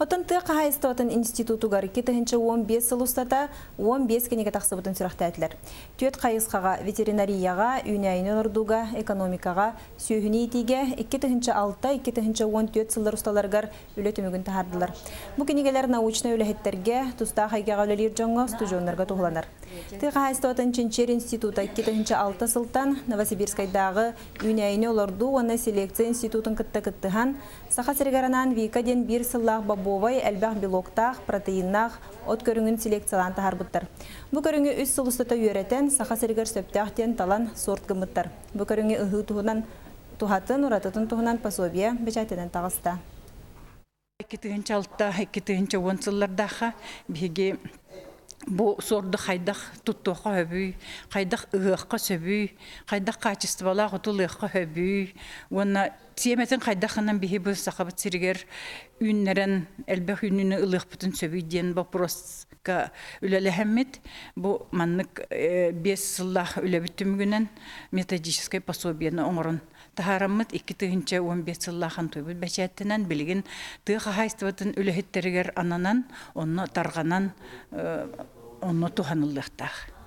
Оттон тыа хаһаайыстыбатын институтугар 2015 сыл устата 15 кинигэ тахсыбытын сүрэхтээтилэр. Түөрт хайысхаҕа ветеринарияҕа, үүнээйини олордууга, экономикаҕа, сүөһүнү иитиигэ 2006-2014 сыллар усталарыгар үлэ түмүгүн таһаардылар. Бу кинигэлэр научнай үлэһиттэргэ, тустаах эйгэҕэ үлэлиир дьоҥҥо, устудьуоннарга туһуланар. Тыа хаһаайыстыбатын чинчийэр института 2006 сылтан Новосибирскайдааҕы үүнээйини олордуу уонна селекция институтун кытта кыттыһан, Саха сиригэр анаан Вика диэн биир сыллаах бобовай элбэх белоктаах, протеиннаах от көрүҥүн селекциялаан таһаарбыттар. Бу көрүҥү үс сыл устата үөрэтэн, Саха сиригэр сөптөөх диэн талан сорт гыммыттар. Бу көрүҥү ыһыы туһунан туһатын, уратытын туһунан пособие бэчээттэнэн таҕыста. 2006 2010 сыллардаахха биһиги бу суорду хайдах туттуохха сөбүй, хайдах ыһыахха сөбүй, хайдах хаачыстыбалаах оту ылыахха сөбүй уонна сиэмэтин хайдах гынан биһи бу Сахабыт сиригэр үүннэрэн элбэх үүнүүнү ылыахпытын сөбүй диэн боппуруоска үлэлэһэммит. Бу маннык 5 сыллаах үлэбит түмүгүнэн методическай пособиены оҥорон таһаараммыт 2015 сыллаах антуйбут бэчээттэнэн билигин тыа хаһаайыстыбатын үлэһиттэригэр ананан, онно тарҕанан, онно туһаныллыахтаах.